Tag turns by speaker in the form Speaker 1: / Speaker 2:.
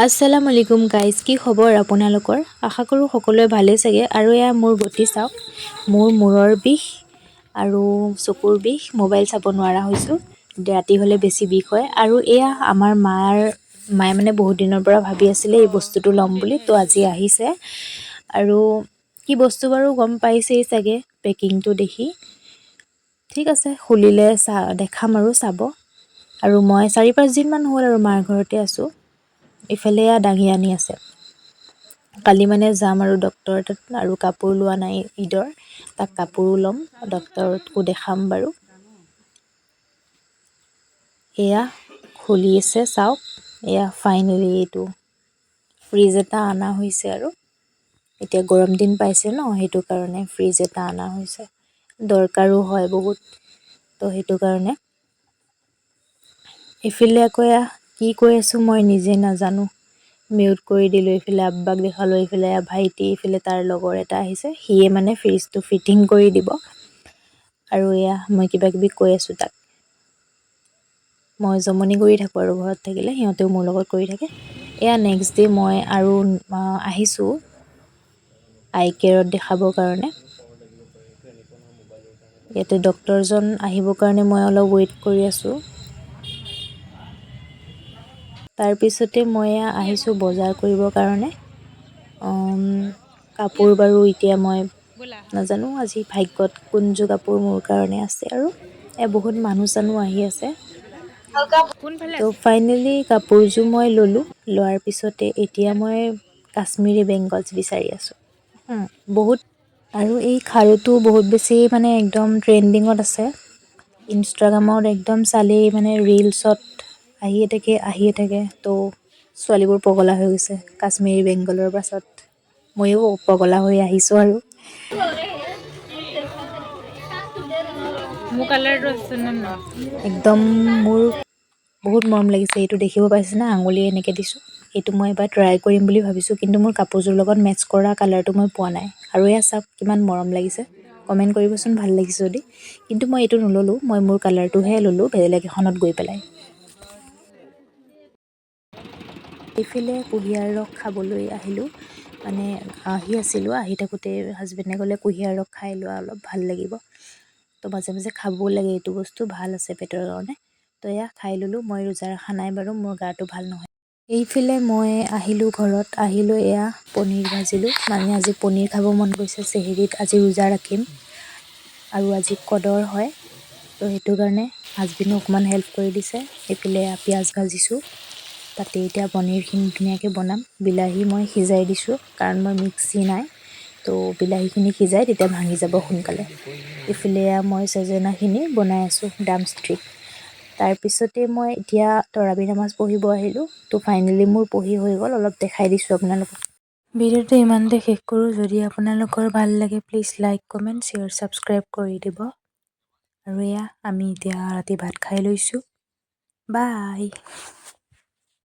Speaker 1: আসসালামু আলাইকুম গাইজ, কি খবৰ আপোনালোকৰ? আশা কৰোঁ সকলোৱে ভালেই চাগে। আৰু এয়া মোৰ গতি চাওক, মোৰ মূৰৰ বিষ আৰু চকুৰ বিষ, মোবাইল চাব নোৱাৰা হৈছোঁ। ৰাতি হ'লে বেছি বিষ হয়। আৰু এয়া আমাৰ মায়ে মানে বহুত দিনৰ পৰা ভাবি আছিলে এই বস্তুটো ল'ম বুলি, তো আজি আহিছে। আৰু কি বস্তু বাৰু গম পাইছেই চাগে পেকিংটো দেখি। ঠিক আছে, খুলিলে দেখাম আৰু চাব। আৰু মই 4-5 দিনমান হ'ল আৰু মাৰ ঘৰতে আছোঁ। ইফালে এয়া দাঙি আনি আছে। কালি মানে যাম আৰু ডক্টৰ তাত। আৰু কাপোৰ লোৱা নাই ঈদৰ, তাক কাপোৰো ল'ম, ডক্টৰকো দেখাম বাৰু। এয়া খুলি আছে, চাওক। এয়া ফাইনেলি এইটো ফ্ৰিজ এটা অনা হৈছে। আৰু এতিয়া গৰম দিন পাইছে ন, সেইটো কাৰণে ফ্ৰিজ এটা অনা হৈছে। দৰকাৰো হয় বহুত, তো সেইটো কাৰণে। ইফালে আকৌ এয়া কি কৈ আছোঁ মই নিজে নাজানো, মিউট কৰি দিলোঁ। এইফালে আব্বাক দেখালোঁ, এইফালে ভাইটি, এইফালে তাৰ লগৰ এটা আহিছে, সিয়ে মানে ফ্ৰিজটো ফিটিং কৰি দিব। আৰু এয়া মই কিবা কিবি কৈ আছোঁ তাক। মই জমনি কৰি থাকোঁ আৰু ঘৰত থাকিলে সিহঁতেও মোৰ লগত কৰি থাকে। এয়া নেক্সট ডে মই আৰু আহিছোঁ আই কেয়াৰত দেখাবৰ কাৰণে। ইয়াতে ডক্টৰজন আহিবৰ কাৰণে মই অলপ ৱেইট কৰি আছোঁ। তাৰপিছতে মই এয়া আহিছোঁ বজাৰ কৰিবৰ কাৰণে। কাপোৰ বাৰু এতিয়া মই নাজানো আজি ভাগ্যত কোনযোৰ কাপোৰ মোৰ কাৰণে আছে। আৰু এয়া বহুত মানুহ চানুহ আহি আছে। তো ফাইনেলি কাপোৰযোৰ মই ল'লোঁ। লোৱাৰ পিছতে এতিয়া মই কাশ্মীৰী বেংগলছ বিচাৰি আছোঁ বহুত। আৰু এই খাৰুটো বহুত বেছি মানে একদম ট্ৰেণ্ডিঙত আছে। ইনষ্টাগ্ৰামত একদম চালেই মানে ৰিলচত আহিয়ে থাকে, আহিয়ে থাকে। তো ছোৱালীবোৰ পগলা হৈ গৈছে কাশ্মীৰী বেংগলৰ পাছত। ময়ো পগলা হৈ আহিছোঁ আৰু।
Speaker 2: মোৰ কালাৰটো আছে নে নাই?
Speaker 1: একদম মোৰ বহুত মৰম লাগিছে এইটো। দেখিব পাইছে না, আঙুলি এনেকৈ দিছোঁ। এইটো মই এবাৰ ট্ৰাই কৰিম বুলি ভাবিছোঁ, কিন্তু মোৰ কাপোৰযোৰ লগত মেটচ কৰা কালাৰটো মই পোৱা নাই। আৰু এয়া চাওক, কিমান মৰম লাগিছে। কমেণ্ট কৰিবচোন ভাল লাগিছে যদি। কিন্তু মই এইটো নল'লোঁ, মই মোৰ কালাৰটোহে ল'লোঁ বেলেগ এখনত গৈ পেলাই। এইফালে কুঁহিয়াৰ ৰস খাবলৈ আহিলোঁ, মানে আহি আছিলোঁ। আহি থাকোঁতে হাজবেণ্ডে ক'লে, কুঁহিয়াৰ ৰস খাই লোৱা অলপ, ভাল লাগিব। তো মাজে মাজে খাবও লাগে এইটো বস্তু, ভাল আছে পেটৰ কাৰণে। তো এয়া খাই ল'লোঁ। মই ৰোজা ৰখা নাই বাৰু, মোৰ গাটো ভাল নহয়। এইফালে মই আহিলোঁ ঘৰত, আহিলৈ এয়া পনীৰ ভাজিলোঁ। মানে আজি পনীৰ খাব মন গৈছে চেহেৰিত। আজি ৰোজা ৰাখিম আৰু আজি কদৰ হয়, তো সেইটো কাৰণে হাজবেণ্ডে অকণমান হেল্প কৰি দিছে। এইফালে এয়া পিঁয়াজ ভাজিছোঁ, তাতে এতিয়া পনীৰখিনি ধুনীয়াকৈ বনাম। বিলাহী মই সিজাই দিছোঁ, কাৰণ মই মিক্সি নাই। তো বিলাহীখিনি সিজাই তেতিয়া ভাঙি যাব সোনকালে। ইফালে এয়া মই ছজনাখিনি বনাই আছোঁ ড্ৰাম ষ্টিক। তাৰপিছতে মই এতিয়া তৰাবি নামাজ পঢ়িব আহিলোঁ। তো ফাইনেলি মোৰ পঢ়ি হৈ গ'ল, অলপ দেখাই দিছোঁ আপোনালোকক। ভিডিঅ'টো ইমানতে শেষ কৰোঁ। যদি আপোনালোকৰ ভাল লাগে, please like, comment, share, subscribe কৰি দিব। আৰু এয়া আমি এতিয়া ৰাতি ভাত খাই লৈছোঁ। বাই।